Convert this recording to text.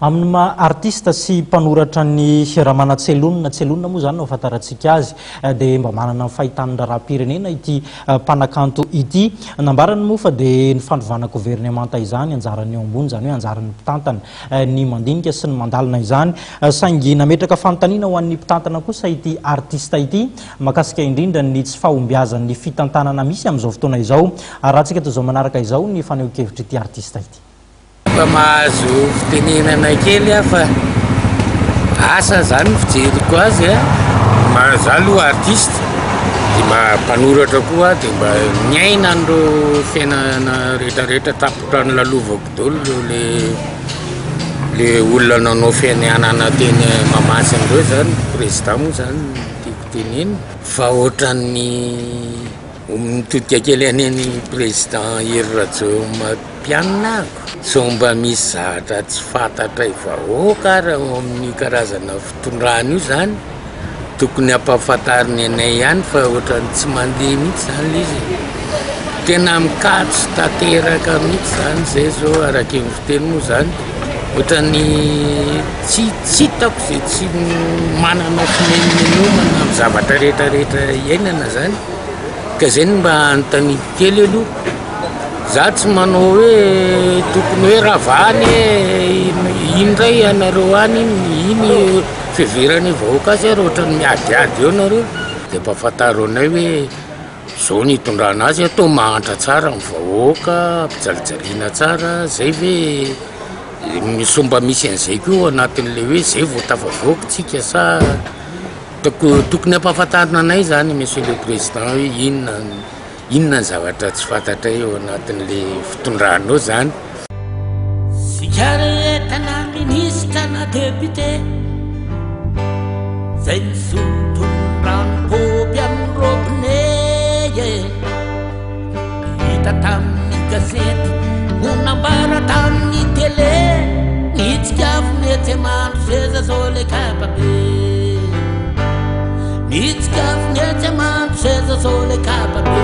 Amin'ny maha artista sy mpanoratra an'i Ramanantselonina, Tselonina moa izany no ahafantarantsika azy, dia mba manana ny fahitany ny raharaham-pirenena ity mpanakanto ity. Nambarany moa fa dia ny fanovana governemanta izany anjaran'ny eo ambony, izany hoe anjaran'ny mpitantana ny mandinika sy ny mandalina izany. Saingy nametraka fanontaniana ho an'ny mpitantana kosa ity artista ity mahakasika indrindra ny tsy fahombiazan'ny fitantanana misy amin'izao fotoana izao. Arahantsika toy izao manaraka izao ny fanehoan-kevitr'ity artista ity. Mba mahazo fitenenana kely aho fa asa zany ny fijeriko azy a, za aloha artiste de mba mpanoratra koa aho de mba miaina an'ireo fiainana rehetrarehetra tapitra nolalovako daholo ireo le le olona nanao fianianana teny Mahamasina ireo zany, président moa zany no tiako tenenina fa ohatran'ny mitodika kely any an'i président Hery Rajaonarimampianina aho, sao mba misy zavatra tsy fantatray vahoaka ary ao amin'io karazana fitondrana io zany, tokony ampahafantariny anay ihany fa ohatran'ny tsy mandeha mihitsy zany le izy e, tena mikatso tanteraka mihitsy zany zay zao araky ny fiteny moa zany, ohatran'ny tsy tsy hitako zay tsy manana fimenomenomana amin'ny zavatra rehetrarehetra iainana zany, ka zay no mba anontaniako kely aloha, za tsy manao hoe tokony hoe ravana e, iny ndray ianareo any iny, iny Fiheveran'ny vahoaka azy ary ohatran'ny miadiady eo nareo dia ampahafantaro anay hoe zao ny hitondrana azy, atao mahantra tsara ny vahoaka, ampijalijaliana tsara, zay ve sao mba misy an'izay koa ao anatin'le hoe zay vao tafavoaka tsika sa tokony ampahafantarina anay zany monsieur le président hoe inona Inona ny zavatra tsy fantatray ao anatin'le fitondranao zany? Isika rehetra na minisitra na député Zay misotro ny rano paompy amin'ny robinet e Hita tamin'ny gazety no nambara tamin'ny télé Ny tsikafony etsy Mandroseza zao le kapa be. Ny tsikafony etsy Mandroseza zao le kapa be.